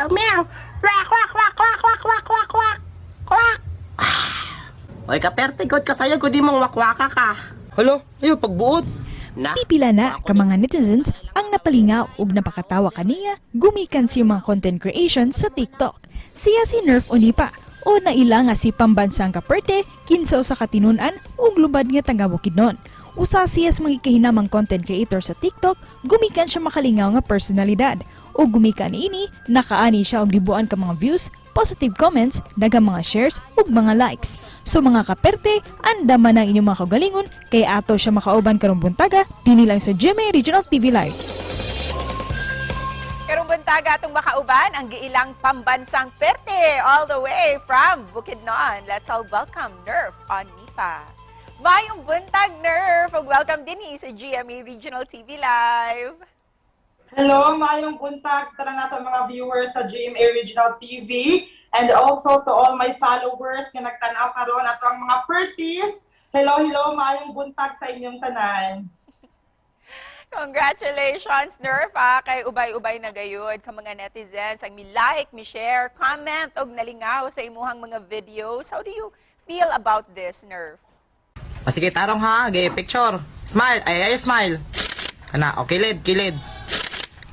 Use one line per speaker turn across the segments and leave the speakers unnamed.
Meow, meow. Quack, quack, quack, quack, quack, quack, quack, quack. Quack. Oy, kaperte, god kasayo, gud mong wakwaka ka.
Hala, ayo pagbuot.
Na.
Pipila na ka mga netizens ang napalingaw ug napakatawa kaniya gumikan sa iyang mga content creation sa TikTok. Siya si Nerf Onipa o naila nga si pambansang kaperte kinsa usa ka tinun-an ug lubad nga taga Bukidnon. Usa siya sa mga kahinamang content creator sa TikTok, gumikan siya makalingaw nga personalidad. Ug gumikan niini, nakaani siya og libuan ka mga views, positive comments, daghang mga shares ug mga likes. So mga kaperte, andaman ang inyong mga kaugalingon kay ato siya makauban karong buntaga dinhi lang sa GMA Regional TV Live.
Karong buntaga atong makauban ang giilang pambansang perte all the way from Bukidnon. Let's all welcome Nerf Onipa. Maayong buntag, Nerf, ug welcome dinhi sa GMA Regional TV Live.
Hello, maayong buntag sa tanan nato mga viewers sa GMA Regional TV and also to all my followers nga nagtan-aw karon ato ang mga pertis. Hello, hello, maayong buntag sa inyong tanan.
Congratulations, Nerf, ah, kay ubay-ubay na gayud ka mga netizens ang mi-like, mi-share, comment og nalingaw sa imuhang mga videos. How do you feel about this, Nerf?
O sige, tarong ha. Okay, picture. Smile. Ay, ay, smile. Kana, o, kilid, kilid.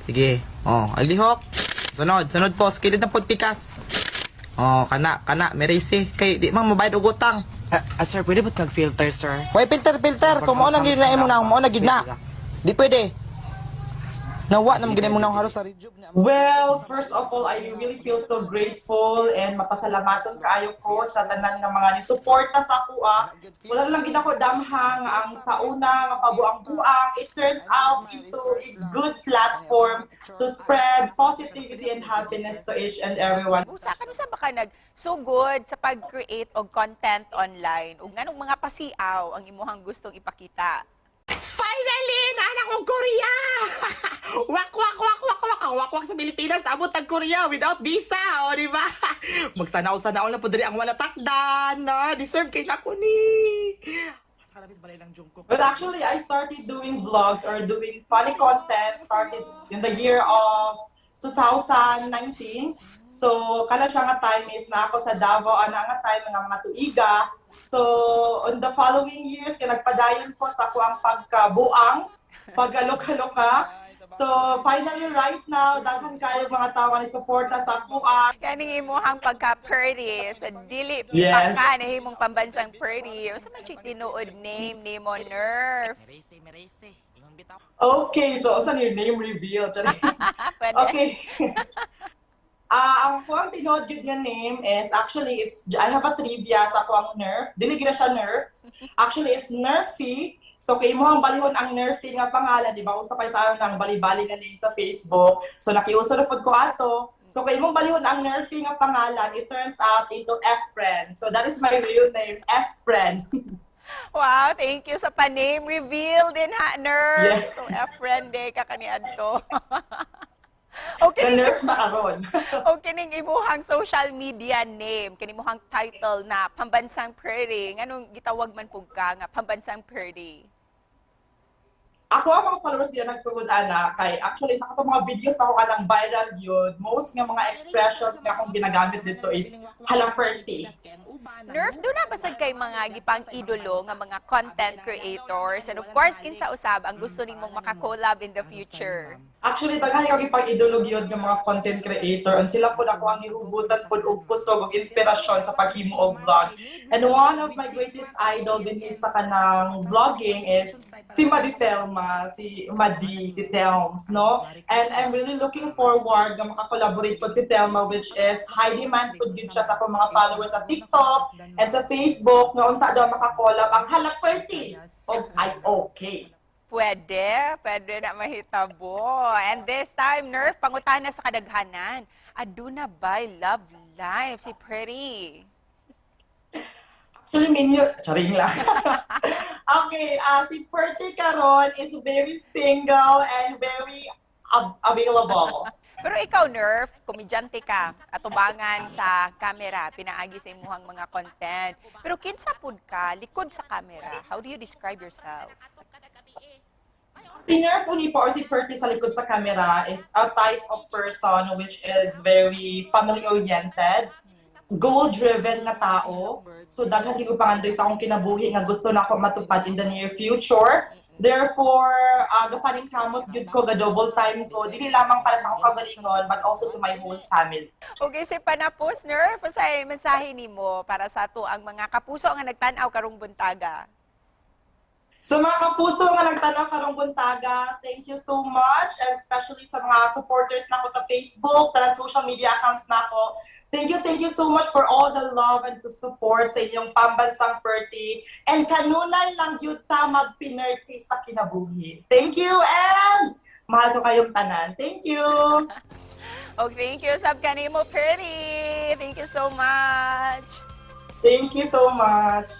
Sige. O, ay lihok. Sunod, sunod po. Kilid na pod pikas. O, kana, kana. Merisi. Kay, di man mabayad og utang.
Ah, sir, pwede ba't kag-filter, sir?
Way filter, filter. Kung mao nang gid na imong naong, mao na gid na. Di pwede. Nawa naman gid imong naong haros sa rejob niya.
Well, first of all, I really feel so grateful and mapasalamaton kaayo ko sa tanan nga mga ni-suporta sa akoa. Wala lang gid ako damha nga ang sa una nga pabuang-buang, it turns out into a good platform to spread positivity and happiness to each and everyone.
Usa kanusa ba ka nagsugod sa pag-create og content online? Ug nganong mga pasiaw ang imuhang gustong ipakita?
Finally, naanak kong Korea! Wak, wak, wak, wak, wak. Ang wak, wak sa Pilipinas, naabot ang Korea without visa, o, di ba? Magsanaol-sanaol na po diri ang wala takdan, na. Deserve kay nako ni. Sarapit balay lang Jungkook.
But actually, I started doing vlogs or doing funny content started in the year of 2019. So, kana siya nga time is na ako sa Davao, ana nga time nga mga tuiga. So, on the following years, kaya nagpadayon ko sa ako ang pagkabuang, pagkaloka-loka. So, finally, right now, daghan kayo mga tawo ni suporta sa akoa.
Kaning imuhang pagka-purty sa dili
Yes.
pa ka nahimong pambansang purty. Usa man siya tinuod name nimo, Nerf?
Merisi, merisi. Ingon bitaw.
Okay, so, usan your name reveal? Charis.
Pwede.
Okay. Ah, ang kuang tinuod gyud nga name is actually it's I have a trivia sa kuang Nerf. Dili gyud na siya Nerf. Actually it's Nerfy. So kay mo ang balihon ang Nerfy nga pangalan, di ba? Usa pa sa ang bali-bali nga name sa Facebook. So nakiuso na pud ko ato. So kay imong balihon ang Nerfy nga pangalan, it turns out into Efren. So that is my real name, Efren.
Wow, thank you sa pa-name reveal din ha, Nerf.
Yes.
So, Efren day ka kaniadto. Okay.
The Nerf makaron.
O kining imuhang social media name, kini imuhang title na Pambansang Pretty. Nganong gitawag man pug ka nga Pambansang Pretty?
Ako ang mga followers nila nagsugod ana kay actually sa katong mga videos ako kanang viral yun, most nga mga expressions nga akong ginagamit dito is hala ferty.
Nerf, duna basag kay mga gipang idolo nga mga content creators and of course kinsa usab ang gusto nimong maka-collab in the future?
Actually, daghan kay pang idolo gyud nga mga content creator and sila pud ako ang gihugutan pud og kusog og inspirasyon sa paghimo og vlog. And one of my greatest idol din is sa kanang vlogging is si Madi Telma, si Madi, si Telms, no? And I'm really looking forward nga makakollaborate pod si Telma, which is high demand pod gyud siya sa akong mga followers sa TikTok and sa Facebook nga unta daw makakollab ang Hala Perty og I okay.
Pwede, pwede na mahitabo. And this time, Nerf, pangutana sa kadaghanan. Aduna ba'y love life si Pretty?
Actually, minyo, charing lang. Okay, si Perty karon is very single and very available.
Pero ikaw, Nerf, komedyante ka, atubangan sa camera, pinaagi sa imuhang mga content. Pero kinsa pud ka, likod sa camera, how do you describe yourself?
Si Nerf Onipa or si Perty sa likod sa camera is a type of person which is very family-oriented, goal-driven nga tao. So daghan ko pangandoy sa akong kinabuhi nga gusto na ako matupad in the near future. Therefore, gapaningkamot gyud ko, ga double time ko, dili lamang para sa akong kagalingon, but also to my whole family.
Okay, si panapos, Nerf, unsay mensahe nimo para sa ato ang mga kapuso nga nagtan-aw karong buntaga?
So mga kapuso nga nagtanaw karong buntaga, thank you so much, and especially sa mga supporters nako sa Facebook, tanan social media accounts nako. Thank you so much for all the love and the support sa inyong pambansang perti. And kanunay lang gyud ta magpinerti sa kinabuhi. Thank you and mahal ko kayong tanan. Thank you.
Oh, thank you sab kanimo, Perty. Thank you so much.
Thank you so much.